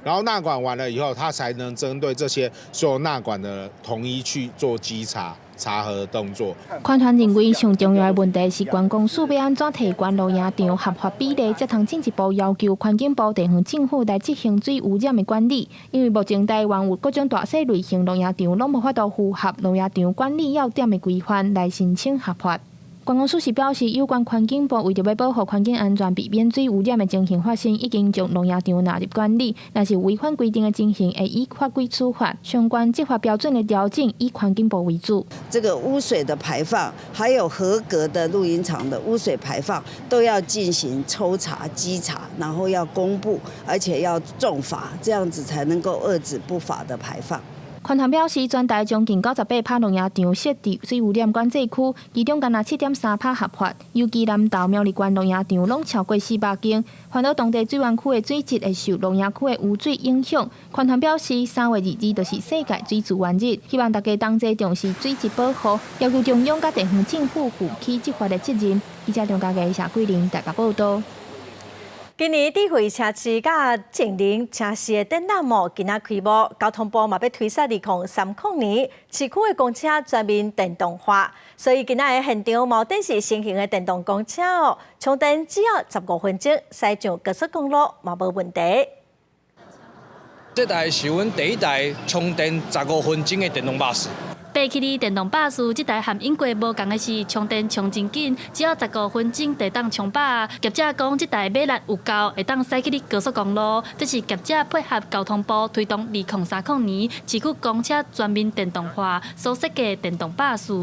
然後納管完了以後，他才能針對這些所有納管的統一去做稽查。查核的動作。環團認為，上重要的問題是觀光署欲按怎提懸露營場合法比例，才通進一步要求環境部地方政府來執行水污染的管理。因為目前台灣有各種大細類型露營場，攏無法度符合露營場管理要點的規範來申請合法。觀光署是表示，有關環境部為著欲保護環境安全，避免水污染的情形發生，已經將露營場納入管理。若是違反規定的情形，會以法規處罰。相關執法標準的調整，以環境部為主。這個污水的排放，還有合格的露營場的污水排放，都要進行抽查、稽查，然後要公布，而且要重罰，這樣子才能夠遏止不法的排放。環團表示，全台將近98趴露營場設佇水污染管制區，其中干焦7.3趴合法。尤其南投苗栗縣露營場攏超過400間。環島當地水源區的水質會受露營區的污水影響。環團表示，3月22就是世界水資源日，希望大家同齊重視水質保護，要求中央佮地方政府負起執法的責任。記者張家傑、謝桂玲台北報導。今年智慧城市佮智能城市的展覽哦，今仔開幕，交通部嘛欲推捒2030年市區的公車全面電動化，所以今仔的現場嘛展示新型的電動公車哦，充電只要15分鐘，駛上高速公路嘛無問題。這台是阮第一台充電十五分鐘的電動巴士。電爬起哩電動巴士，這台和英國無仝的是充電充真緊，只要15分鐘就當充飽。業者講，這台馬力有夠，會當駛去哩高速公路。這是業者配合交通部推動2030年市區公車全面電動化所設計電動巴士。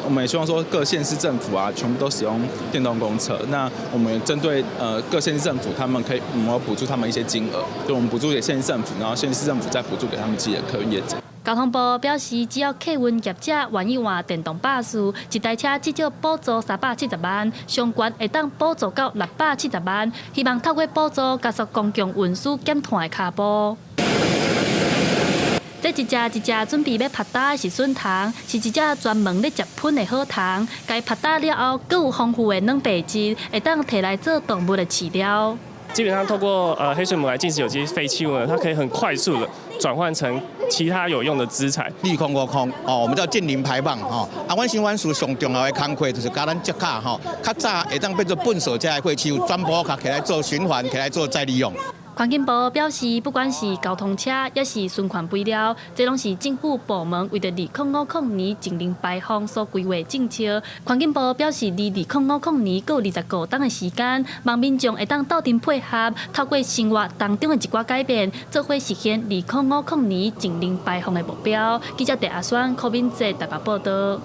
我們也希望說各縣市政府啊，全部都使用電動公車。那我們針對各縣市政府，他們可以我們補助他們一些金額，就我們補助給縣市政府，然後縣市政府再補助給他們自己的客運業者。交通部表示，只要客運業者願意換電動巴士，一台車至少補助370萬，上懸會當補助到670萬。希望透過補助加速公共運輸減碳的腳步。這一隻一隻準備欲拍打的是筍蟲，是一隻專門咧食糞的好蟲。共拍打了後，閣有豐富的蛋白質，會當提來做動物的飼料。基本上透過黑水虻來進食有機廢棄物呢，它可以很快速的轉換成其他有用的資材。2050哦，我們叫淨零排放吼。啊，阮循環署上重要的工課就是共咱積卡吼，較早會當變做糞掃這个廢棄物，全部較起來做循環，起來做再利用。環境部表示，不管是交通車，抑是循環肥料，這攏是政府部門為著2050年淨零排放所規劃政策。環境部表示，離2050年閣有25冬的時間，望民眾會當鬥陣配合，透過生活當中的一寡改變，做伙實現2050年淨零排放的目標。記者鄭阿雙、柯敏哲台北報導。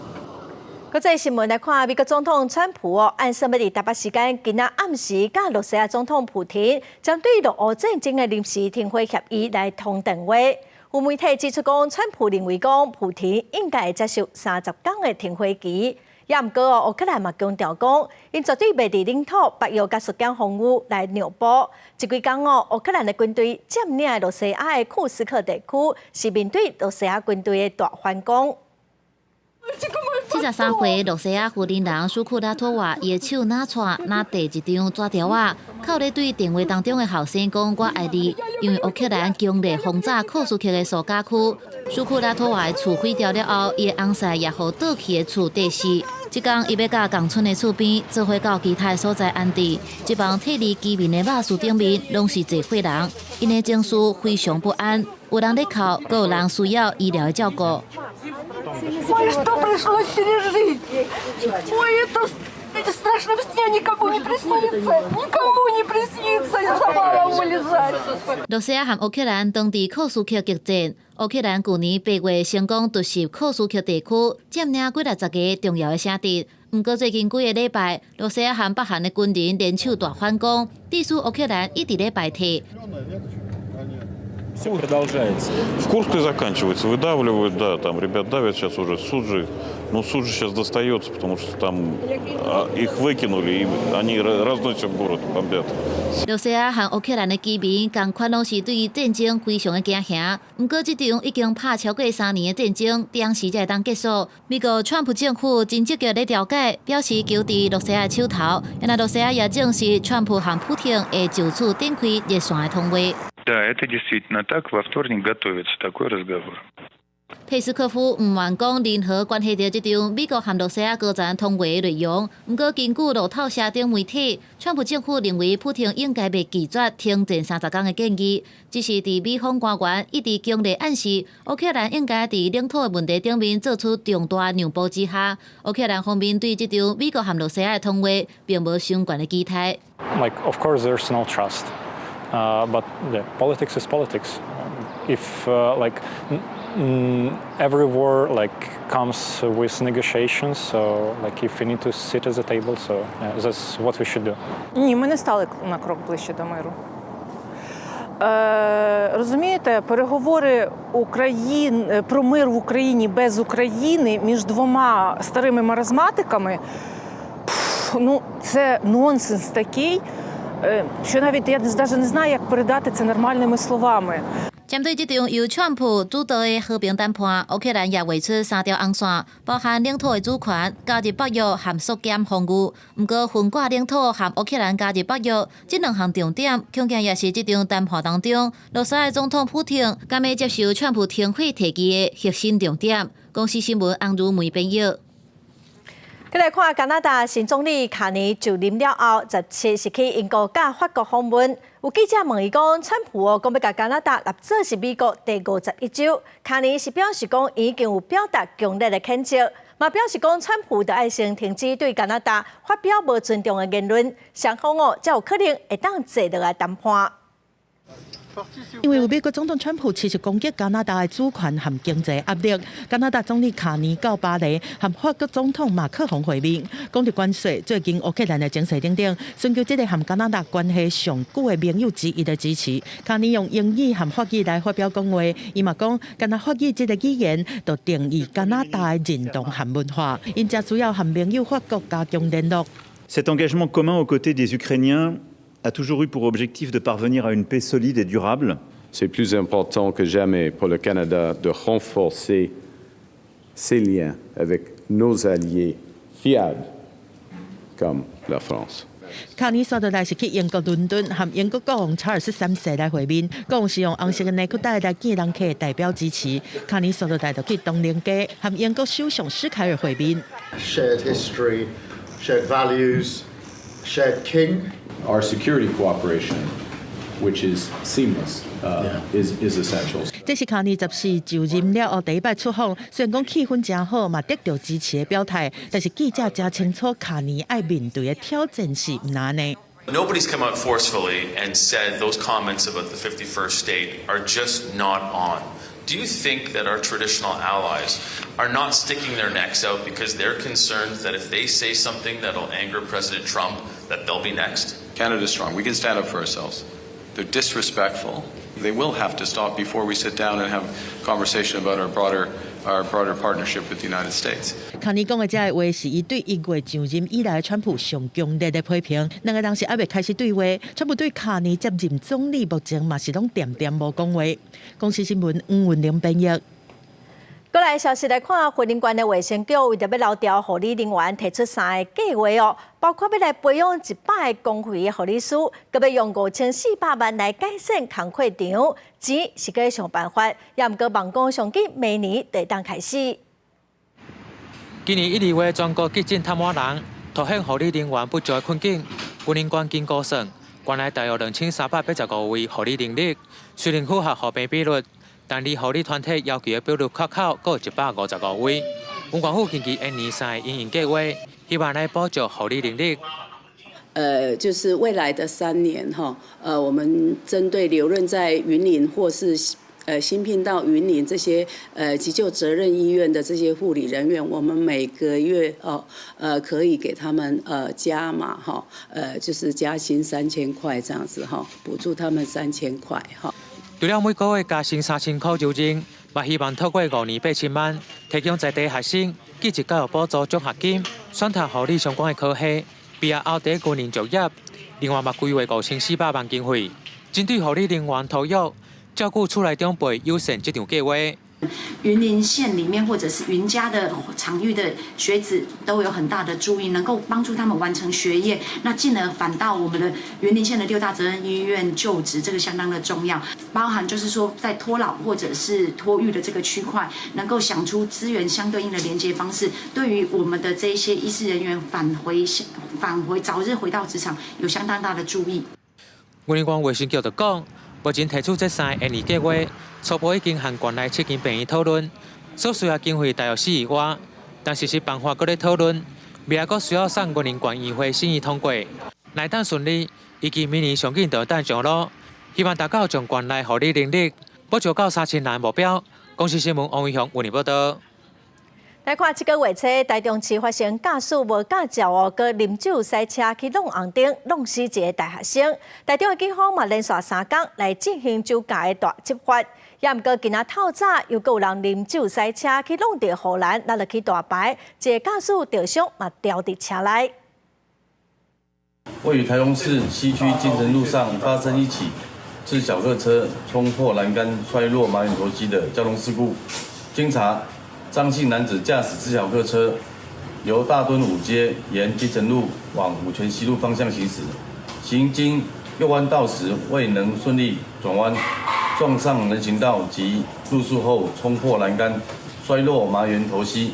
國際新聞來看，美國總統川普哦，按算欲佇台北時間今仔暗時，佮羅西亞總統普廷針對俄烏戰爭的臨時停火協議來通電話。有媒體指出講，川普認為講，普廷應該會接受30工的停火期。也毋過哦，烏克蘭嘛強調講，𪜶絕對袂佇領土北約佮縮減防禦來讓步。這幾工哦，烏克蘭的軍隊佔領羅西亞的庫斯克地區，是面對羅西亞軍隊的大反攻。73歲羅西亞婦人蘇庫拉托娃，伊的手若掣若提一張紙條仔，哭咧對電話當中的後生講：“我愛你。”因為烏克蘭強烈轟炸庫斯克的蘇家區，蘇庫拉托娃的厝毀掉了後，伊的翁婿也予倒去的厝綴死。這工伊欲佮仝村的厝邊做伙到其他的所在安置。這幫撤離居民的肉樹頂面攏是濟歲人，𪜶的情緒非常不安，有人咧哭，閣有人需要醫療的照顧。 Ой, что пришлось пережить? Ой, это страшном сне никому не приснится, никому не приснится из завала вылезать. 羅西亞和烏克蘭當地庫斯克激戰，烏克蘭舊年8月成功突襲庫斯克地區，佔領幾若十个重要的城鎮。毋過最近幾个禮拜，羅西亞和北韓的軍人聯手大反攻，致使烏克蘭一直咧敗退。 Все продолжается. В Курске заканчивается, выдавливают, да, там ребят давят сейчас уже, Суджи, ну Суджи сейчас достается, потому что там их выкинули, и они разносят город, бомбят. 羅西亞和烏克蘭的居民仝款攏是對戰爭非常的驚嚇。毋過這場已經拍超過3年的戰爭，佇時才會當結束。美國川普政府真積極咧調解，表示球佇羅西亞手頭。然後羅西亞也證實，川普和普廷會就此展開熱線的通話。 Да, это действительно так. Во вторник готовится такой разговор. 佩斯科夫毋願講任何關係著這場美國和羅西亞高層通話的內容。毋過根據路透社等媒體，川普政府認為普廷應該袂拒絕停戰30工的建議。只是佇美方官員一直強烈暗示，烏克蘭應該佇領土的問題頂面做出重大讓步之下，烏克蘭方面對這場美國和羅西亞的通話並無相懸的期待。 Like, of course, there's no trust. But yeah, politics is politics. If like every war like comes with negotiations, so like if we need to sit at the table, so yeah, that's what we should do. Ні, ми не стали на крок ближче до миру. Розумієте, переговори про мир в Україні без України між двома старими маразматиками, пф, ну, це нонсенс такий, що навіть я навіть не знаю, як передати це нормальними словами. 針對這場由川普主導的和平談判，烏克蘭也畫出三條紅線，包含領土的主權、加入北約和縮減防禦。毋過分割領土和烏克蘭加入北約這兩項重點，恐驚也是這場談判當中，羅西亞總統普廷敢欲接受川普停火提議的核心重點。公視新聞翁如梅編譯。閣來看加拿大新總理卡尼就任了後，17是去英國佮法國訪問。有記者問伊講，川普哦講欲共加拿大納做是美國第51州，卡尼是表示講已經有表達強烈的譴責，嘛表示講川普著愛先停止對加拿大發表無尊重的言論，雙方哦才有可能會當坐落來談判。因為有美國總統川普持續攻擊加拿大的主權和經濟壓力，加拿大總理卡尼到巴黎和法國總統馬克宏會面，講著關稅、最近烏克蘭的情勢等等，尋求這个和加拿大關係上久的盟友之一的支持。卡尼用英語和法語來發表講話，伊嘛講，干焦法語這个語言就定義加拿大的認同和文化，𪜶誠需要和盟友法國加強聯絡。 Cet engagement commun aux côtés des Ukrainiens a toujours eu pour objectif de parvenir à une paix solide et durable. C'est plus important que jamais pour le Canada de renforcer ses liens avec nos alliés fiables comme la France. 卡尼煞落來是去英國倫敦和英國國王查爾斯三世來會面，國王是用紅色的內褲帶來見人客代表支持。卡尼煞落來就去唐寧街和英國首相施凱爾會面。 Shared history, shared values, shared king. Our security cooperation, which is seamless, is essential. 這是卡尼14就任了後第一擺出訪，雖然講氣氛誠好，嘛得著支持的表態，但是記者誠清楚卡尼愛面對的挑戰是毋按呢。 Nobody's come out forcefully and said those comments about the 51st state are just not on. Do you think that our traditional allies are not sticking their necks out because they're concerned that if they say something that'll anger President Trump, that they'll be next? Canada's strong. We can stand up for ourselves. They're disrespectful. They will have to stop before we sit down and have a conversation about our broader partnership with the United States. 卡尼講的這个話是伊對1月上任以來川普上強烈的批評。兩个人是猶未開始對話，川普對卡尼接任總理目前嘛是攏恬恬無講話。公視新聞黃文玲編譯。閣來消息來看，雲林縣的衛生局為著欲留調護理人員，提出三个計畫哦，包括欲來培養100个公費的護理師，閣欲用5400萬來改善工課場，錢是閣想辦法，也毋過望講上緊明年就會當開始。今年1、2月全國急診癱滿人，凸顯護理人員不足的困境。雲林縣經估算，縣內大約2385位護理能力，雖然符合護病比率，但離護理團體要求的比率缺口閣有155位。縣政府根據延年三个營運計畫，希望來補足護理能力。就是未來的3年哈，我們針對留任在雲林或是新聘到雲林這些急救責任醫院的這些護理人員，我們每個月哦，可以給他們加碼哈，就是加薪3000塊這樣子哈，補助他們三千塊哈。除了每個月加薪3000塊留任，嘛希望透過5年8000萬，提供在地學生技職教育補助獎學金，選讀護理相關的科系，畢業後佇軍人就業。另外嘛規劃5400萬經費，針對護理人員托育、照顧厝內長輩友善這場計畫。雲林縣裡面或者是雲嘉的場域的學子都有很大的助益，能夠幫助他們完成學業，那進而返到我們的雲林縣的六大責任醫院就職，這個相當的重要。包含就是說，在托老或者是托育的這個區塊，能夠想出資源相對應的連接方式，對於我們的這些醫事人員返回早日回到職場，有相當大的助益。雲林縣衛生局就講，目前提出這三个研擬計畫，初步已經和縣內七間病院討論，所需要經費大約4億外，但實施辦法閣咧討論，未來閣需要送雲林縣議會審議通過。若當順利，預計明年上緊就會當上路，希望達到將縣內護理能力補足到3000人目標。公視新聞王偉雄雲林報道。來看這个月初，台中市發生駕駛無駕照哦，閣啉酒駛車去挵紅燈，挵死一个大學生。台中的警方嘛連續3工來進行酒駕的大執法。也毋過今仔透早又閣有人啉酒駛車去挵著護欄，落去大排，一个駕駛著傷嘛牢佇車內。位於台中市西區精神路上發生一起自小客車衝破欄杆摔落麻園頭溪的交通事故。經查，張姓男子駕駛自小客車由大墩五街沿金城路往五權西路方向行駛，行經右彎道時未能順利轉彎，撞上人行道及路樹後衝破欄杆，摔落麻園頭溪。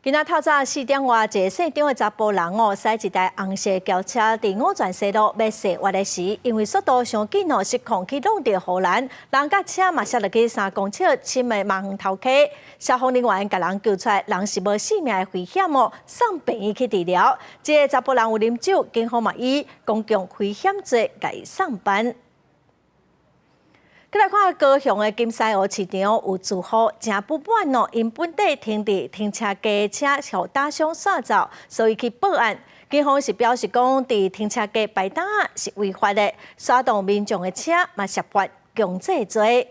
今仔透早4點外，一个姓張的查埔人哦，駛一台紅色轎車佇五泉西路欲踅彎的時，因為速度傷緊哦，失控去挵著護欄，人佮車嘛摔落去3公尺深的馬園頭溪。消防人員共人救出來，人是無性命的危險哦，送病院去治療。這个查埔人有啉酒，警方嘛以公共危險罪共伊送辦。閣來看高雄的金獅湖市場有住戶誠不滿哦，𪜶本地停佇停車格的車予打傷煞走，所以去報案。警方是表示講，佇停車格擺擔是違法的，徙動民眾的車嘛涉犯強制罪。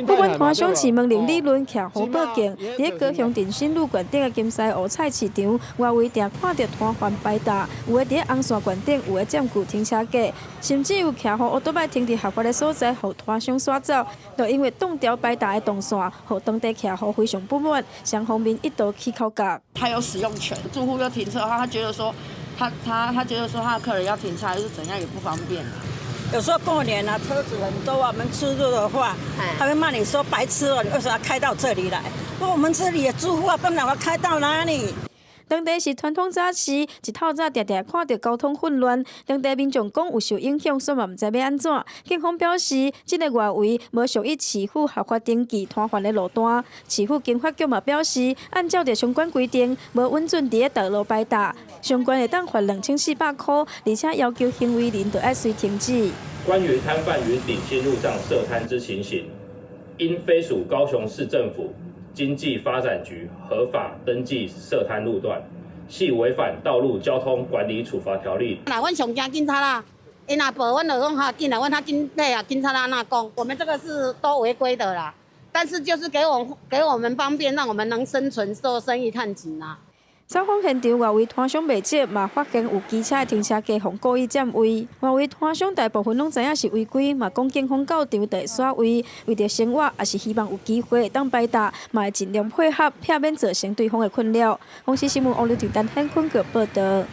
不滿攤商飼門鈴理論，徛戶報警。佇高雄振興路懸頂的金獅湖菜市場，外圍定看著攤販擺擔，有的佇紅線懸頂，有的佔據停車格，甚至有徛予歐多擺停佇合法的所在，予攤商徙走。就因為擋著擺擔的動線，予當地徛戶非常不滿，雙方面一度起口角。他有使用權，住戶要停車的話，他覺得說，他覺得說他的客人要停車還是怎樣也不方便。有時候過年啊，車子很多，我們出入的話，他會罵你說白痴哦，你為什麼要開到這裡來？我們這裡的住戶啊，不然我開到哪裡？當地是傳統早市，一透早定定看著交通混亂，當地民眾講有受影響，煞嘛毋知欲按怎。警方表示，這个外圍無屬於市府合法登記攤販的路段。市府經發局嘛表示，按照著相關規定，無允准佇咧道路擺擔，相關會當罰2400塊，而且要求行為人著愛隨停止。關於攤販於鼎新路上設攤之情形，應非屬高雄市政府經濟發展局合法登記設攤路段，係違反道路交通管理處罰條例。那阮上驚警察啦，𪜶若報，阮就講哈緊來，阮較緊配合警察按怎講。我們這個是都違規的啦，但是就是給我們方便，讓我們能生存做生意趁錢啦。走訪現場，外圍攤商袂少，嘛發現有機車的停車格予故意佔位。外圍攤商大部分攏知影是違規，嘛講警方到場就會徙位。為著生活，也是希望有機會會當擺擔，嘛會盡量配合，避免造成對方的困擾。公視新聞王劉婷、陳顯坤報導。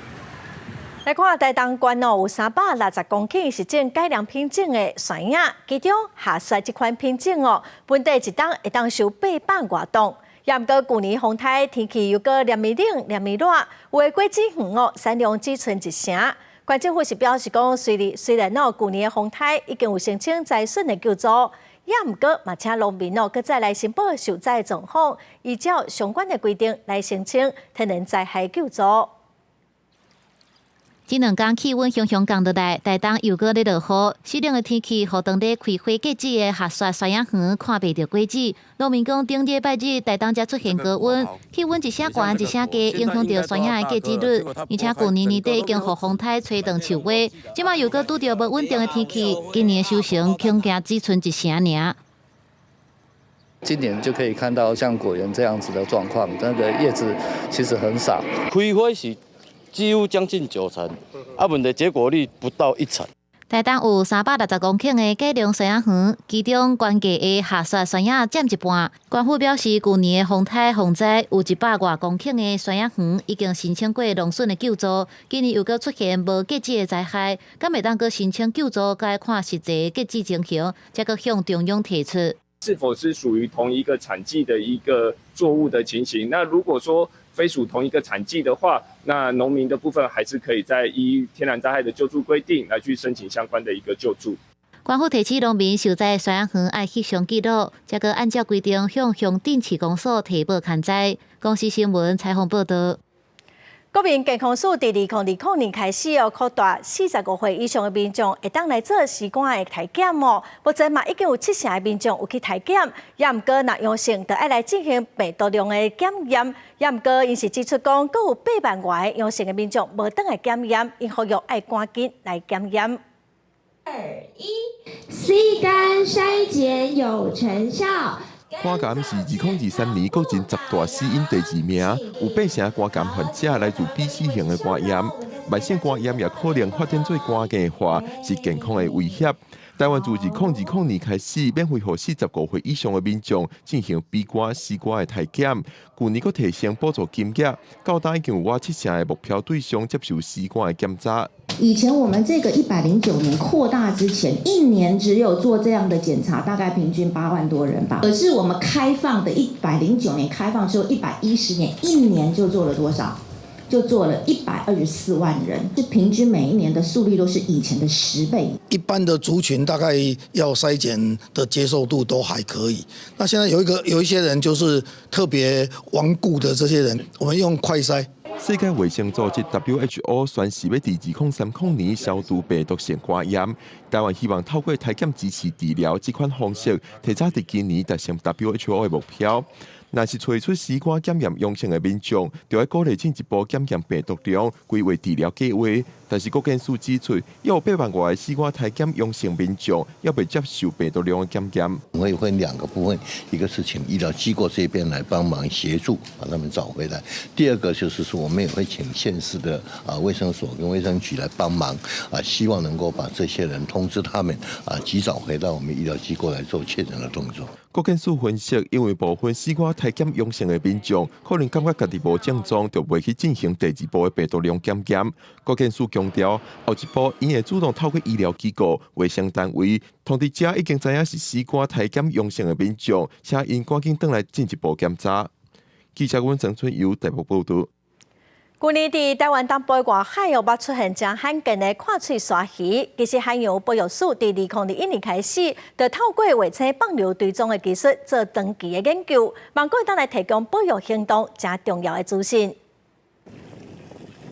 來看台東縣哦，有360公頃是種改良品種的山葉，其中夏雪這款品種哦，本地一冬會當收800外磅。也毋過舊年風颱天氣又閣連綿冷連綿熱，有的果子園哦產量只賰一成。縣政府是表示講，雖然哦舊年的風颱已經有申請災損的救助，也毋過嘛請農民哦閣再來申報受災狀況，依照相關的規定來申請天然災害救助。這兩工氣溫雄雄降落來，台東又閣咧落雨，濕冷的天氣，予當咧開花結籽的夏雪山葉園看袂著果子。農民講，頂禮拜日台東才出現高溫，氣溫一聲懸一聲低，影響著山葉的結籽率。而且舊年年底已經予風颱吹斷樹瓜，這擺又閣拄著無穩定的天氣，今年的收成恐驚只賰一成爾。今年就可以看到像果園這樣子的狀況，那個葉子其實很少。開花是幾乎將近九成，啊，問題結果率不到一成。台東有360公頃的改良山葉園，其中關鍵的夏雪山葉佔一半。縣府表示，舊年的風颱洪災有100外公頃的山葉園已經申請過農損的救助，今年又閣出現無結籽的災害，敢會當閣申請救助，該看實際結籽情形，才閣向中央提出。是否是屬於同一個產季的一個作物的情形？那如果說非屬同一個產季的話，那農民的部分還是可以再依天然災害的救助規定來去申請相關的一個救助。縣府提醒農民受災山葉園愛翕相記錄，才閣按照規定向鄉鎮市公所提報勘災。公視新聞採訪報導。國民健康署佇2020年開始哦，擴大45歲以上的民眾會當來做食管的體檢哦。目前嘛已經有七成的民眾有去體檢，也毋過若陽性，就愛來進行病毒量的檢驗。也毋過，𪜶是指出講，閣有8萬外個陽性的民眾無轉來檢驗，𪜶呼籲愛趕緊來檢驗。二一，C 肝篩檢有成效。肝癌是2023年國人十大死因第二名，有八成肝癌患者來自 B、C 型的肝炎，慢性肝炎也可能發展做肝硬化，是健康的威脅。台灣自2020年開始，免費予45歲以上的民眾進行 B 肝、C 肝的體檢。舊年閣提升補助金額，到今已經有倚七成的目標對象接受 C 肝的檢查。以前我們這個109年擴大之前，一年只有做這樣的檢查，大概平均8萬多人吧。可是我們開放的109年開放之後，110年一年就做了多少？就做了124萬人，是平均每一年的速率都是以前的10倍。一般的族群大概要篩檢的接受度都還可以。那現在有一些人就是特別頑固的這些人，我們用快篩。世界衛生組織 WHO 宣示欲佇2030年消除病毒性肝炎。台灣希望透過篩檢支持治療這款方式，提早佇今年達成 WHO 的目標。若是揣出新冠檢驗陽性的民眾，就愛鼓勵進一步檢驗病毒量，規劃治療計劃。但是國健署指出，有8萬外個新冠篩檢陽性民眾，猶未接受病毒量的檢驗。我會分兩個部分，一個是請醫療機構這邊來幫忙協助，把他們找回來；第二個就是說，我們也會請縣市的衛生所跟衛生局來幫忙，希望能夠把這些人通知他們及早回到我們醫療機構來做確診的動作。國健署分析，因為部分新冠篩檢陽性的民眾，可能感覺家己無症狀，就袂去進行第二步的病毒量檢驗。國健署強調，後一步𪜶會主動透過醫療機構、衛生單位通知遮已經知影是新冠篩檢陽性的民眾，請𪜶趕緊轉來進一步檢查。記者阮陳春友台北報導。舊年佇台灣東部外海哦，捌出現誠罕見的闊喙鯊魚。其實海洋保育署佇2021年開始，就透過衛星放流追蹤的技術做長期的研究，望閣會當來提供保育行動誠重要的資訊。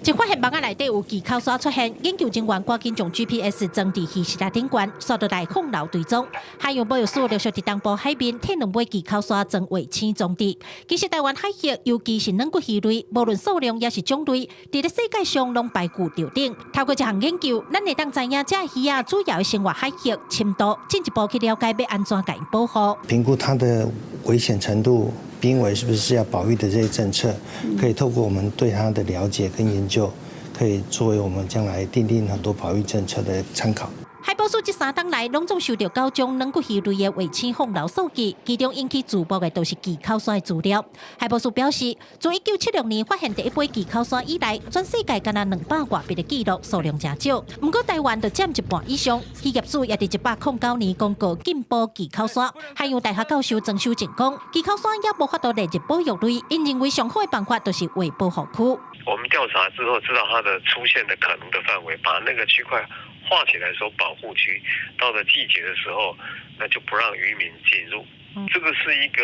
一發現網仔內底有鰭口鯊出現，研究人員趕緊將 GPS 裝佇魚匙仔頂懸，煞落來放流追蹤。海洋保育署陸續佇東部海面提兩尾鰭口鯊裝衛星裝置。其實台灣海域，尤其是軟骨魚類，無論數量抑是種類，佇咧世界上攏排序著頂。透過這項研究，咱會當知影這魚仔主要的生活海域深度，進一步去了解欲按怎共𪜶保護。評估它的危險程度。瀕危是不是要保育的這些政策，可以透過我們對它的了解跟研究，可以作為我們將來訂定很多保育政策的參考。海保署這三冬來，攏總收著九宗軟骨魚類的衛星放流數據，其中引起注目的都是鰭口鯊的資料。海保署表示，自1976年發現第一尾鰭口鯊以來，全世界干焦200外筆的記錄，數量誠少。毋過台灣就佔一半以上。漁業署也佇109年公告禁捕鰭口鯊。海洋大學教授曾修正講，鰭口鯊猶無法度列入保育類，𪜶認為上好的辦法就是劃保護區。我們調查之後，知道它的出現的可能的範圍，把那個區塊劃起來說保護區，到了季節的時候，那就不讓漁民進入。這個是一個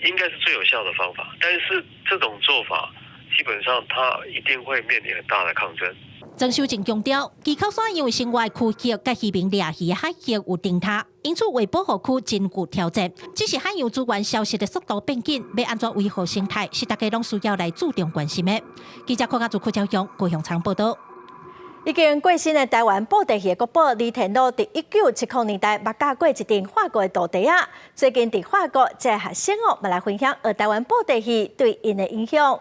應該是最有效的方法。但是這種做法，基本上它一定會面臨很大的抗爭。曾修正強調，鰭口鯊因為生活區域佮漁民掠魚的海域有重疊，因此劃保護區真具挑戰。只是海洋資源消失的速度變緊，欲按怎維護生態，是大家攏需要來注重關心的。記者柯家祖、柯昭勇、高雄場報導。已經過身的臺灣布袋戲的國寶李天祿，佇1970年代捌教過一陣法國的徒弟仔。最近佇法國，這个學生哦，嘛來分享學臺灣布袋戲對𪜶的影響。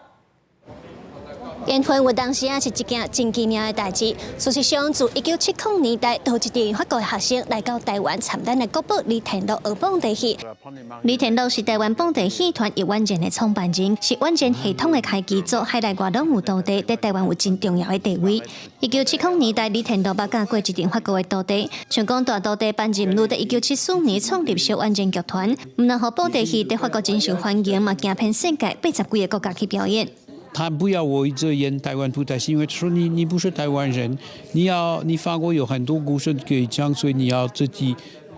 緣分有當時啊是一件真奇妙的代誌。事實上，自1970年代，就有一陣法國的學生來到臺灣參咱的國寶李天祿學布袋戲。李天祿是臺灣布袋戲團葉婉健的創辦人，是婉健系統的開基祖，海內外攏有徒弟，佇臺灣有真重要的地位。1970年代，李天祿捌教過一陣法國的徒弟，像講大徒弟班仁祿，佇1974年創立小婉健劇團，毋但予布袋戲佇法國真受歡迎，嘛行遍世界80幾个國家去表演。他不要我一直演台灣布袋戲，因為說你不是台灣人，你法國有很多故事可以講，所以你要自己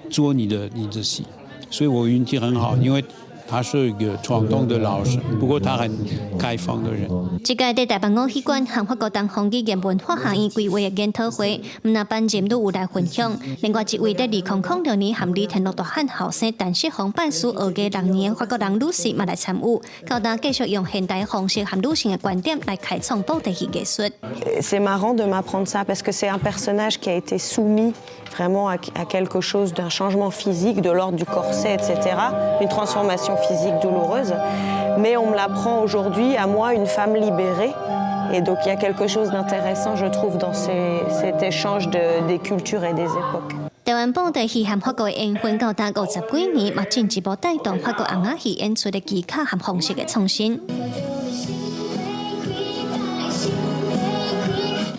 做你的戲。所以我運氣很好，因為他是一個傳統的老師，不過他很開放的人。這屆佇台北五戲館和法國東方語言文化學院規劃的研討會，毋但班仁祿有來分享，另外一位佇2006年和李天祿大漢後生陳世宏拜師學藝6年的法國人女士嘛來參與，到今繼續用現代方式和女性的觀點來開創布袋戲藝術。 C'est marrant de m'apprendre ça parce que c'est un personnage qui a été soumis vraiment à quelque chose d'un changement physique, de l'ordre du corset, etc., une transformation physique douloureuse. Mais on me l'apprend aujourd'hui à moi, une femme libérée. Et donc il y a quelque chose d'intéressant, je trouve, dans cet échange des cultures et des époques. 臺灣布袋戲和法國的緣分到今50幾年，嘛進一步帶動法國紅仔戲演出的技巧和方式的創新。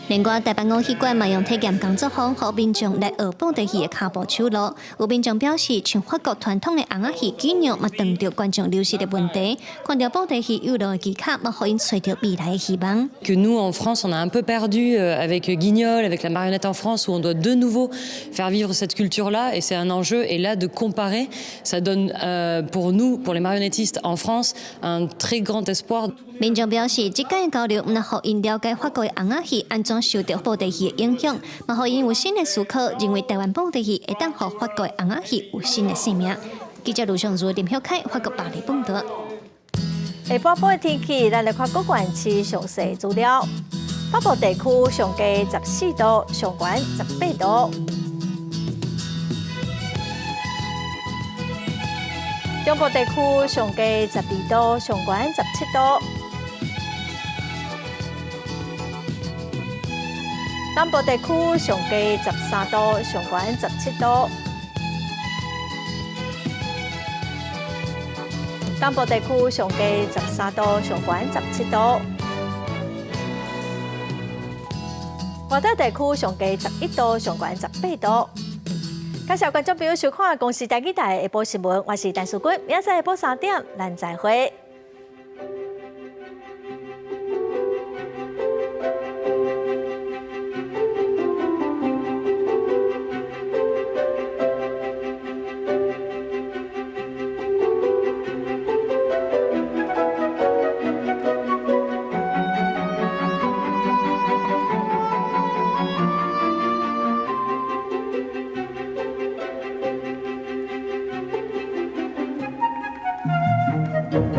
另外，台北偶戲館嘛用體驗工作坊，予民眾來學布袋戲的跤步手路。有民眾表示，像法國傳統的尪仔戲伎倆，嘛當著觀眾流失的問題，看著布袋戲有路的技巧，嘛予𪜶揣著未來的希望。 Que nous en France, on a un peu perdu avec Guignol, avec la marionnette en France, où on doit de nouveau faire vivre cette culture-là, et c'est un enjeu. Et là, de comparer, ça donne pour nous, pour les marionnettistes en France, un très grand espoir. 民眾表示，這擺交流毋但予𪜶了解法國的尪仔戲按怎受著布袋戲的影響，嘛予𪜶有新的思考，認為台灣布袋戲會當予法國的尪仔戲有新的生命。記者盧尚如、林曉凱，法國巴黎報導。下晡晡的天氣，咱來看各縣市詳細資料。北部地區上低14度，上懸18度。中部地區上低12度，上懸17度。南部地區上低13度，上懸17度。東部地區上低13度，上懸17度。外島地區上低11度，上懸18度。感謝觀眾朋友收看《公視台語台》下晡新聞，我是陳淑君，明仔載下晡3點，咱再會。